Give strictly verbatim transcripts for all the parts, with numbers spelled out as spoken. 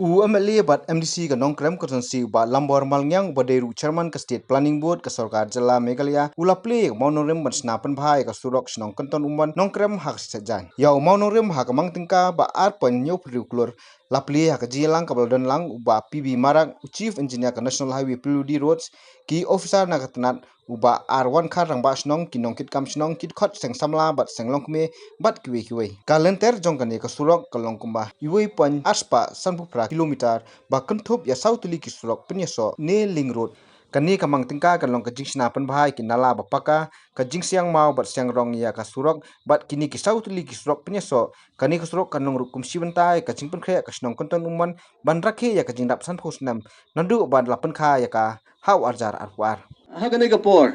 U M L A bad M D C ka Nongkrem Constituency, u Bah Lambor Malngiang, uba dei ruh Chairman ka State Planning Board ka Sorkar Jylla Meghalaya, u la plie ïa ka mawnongrim ban shna pynbha ïa ka surok shnong Kynton Umwon Nongkrem ha ka shet jaiñ. Ïa u mawnongrim ha ka mang tyngka ba ar point hynñiew phew hynriew klur la plie ha ka jingïalang kaba la don lang u Bah P B Marak, u Chief Engineer ka National Highway P W D Roads, ki officer na ka tnat, u Bah R Wankhar, Rangbah Shnong, ki nongkitkam shnong, ki dkhot seng samla bad seng longkmie bad kiwei kiwei. Ka lynter jong kane ka surok ka long kumba uwei point ar spah sanphew phra kilometer, ba kynthup ïa saw tylli ki surok pynïasoh ne link road. Kane ka mang tyngka kan long ka jingshna pynbha ïa ki nala ba paka, ka jingsiang maw bad siang rong ïa ka surok, bad kine ki saw tylli ki surok pynïasoh. Kane ka surok kan long ruh kum shi bynta ïa ka jingpynkhreh ka shnong Kynton Umwon ban rakhe ïa ka jingdap sanphew snem naduh ba la pynkha ïa ka ha u arhajar arphew ar. Ha kane ka por,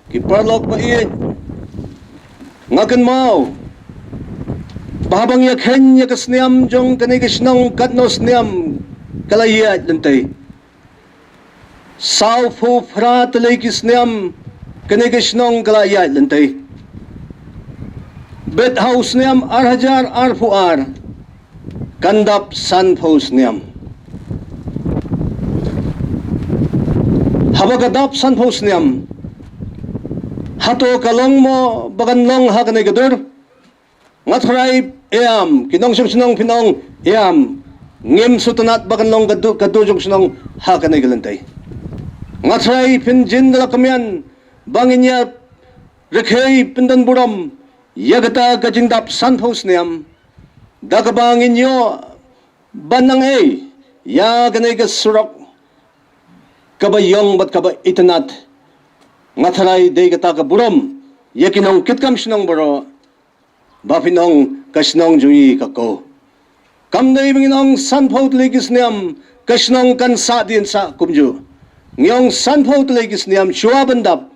ki paralok ba ïeit, nga kynmaw ba haba ngi ïakheiñ ïa ka snem jong kane ka shnong, katno snem ka la ïaid lynti. Sawphew phra tylli ki snem kane ka shnong ka la ïaid lynti. Bad ha u snem arhajar arphew ar kan dap sanphew snem. Haba ka dap sanphew snem, hato ka long mo ba kan long ha kane ka dur? Nga tharai em, ki nongshong shnong phin ong em. Ngim sngewtynnat ba kan long ka dur, ka dur jong shnong ha kane ka lynti. Nga tharai phin jin da la kmen ba ngin ïa rkhie pyndon burom ïa kata ka jingdap sanphew snem da kaba ngin ïoh ban nang ei ïa kane ka surok kaba ïong bad kaba itynnat. Nga tharai dei kata ka burom ïa ki nongkitkam shnong baroh ba phin ong ka shnong jong ngi ka ko. Kam dei ba ngin ong sanphew tylli ki snem ka shnong kan sah dien sah kumjuh. Ngi ong sanphew tylli ki snem shuwa ban dap,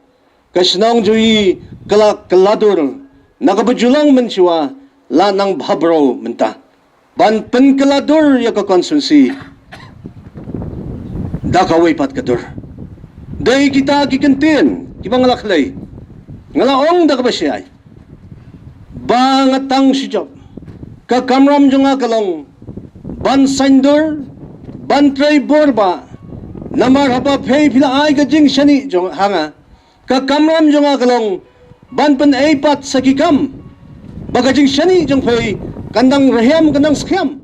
ka shnong jong ngi ka la kylla dur, na kaba ju long mynshuwa, la nang bha bro mynta ban pynkylla dur ïa ka constituency da kawei pat ka dur. Dei kita ki kyntien kiba nga la khlei, nga la ong da kaba shai ba nga tang shu jop. Ka kamram jong nga ka long ban saiñdur, ban trei bor ba, namar haba phi phi la ai ka jingshaniah jong ha nga, ka kamram jong nga ka long ban pynei pat sa ki kam ba ka jingshaniah jong phi kan dang rhem, kan dang skhem.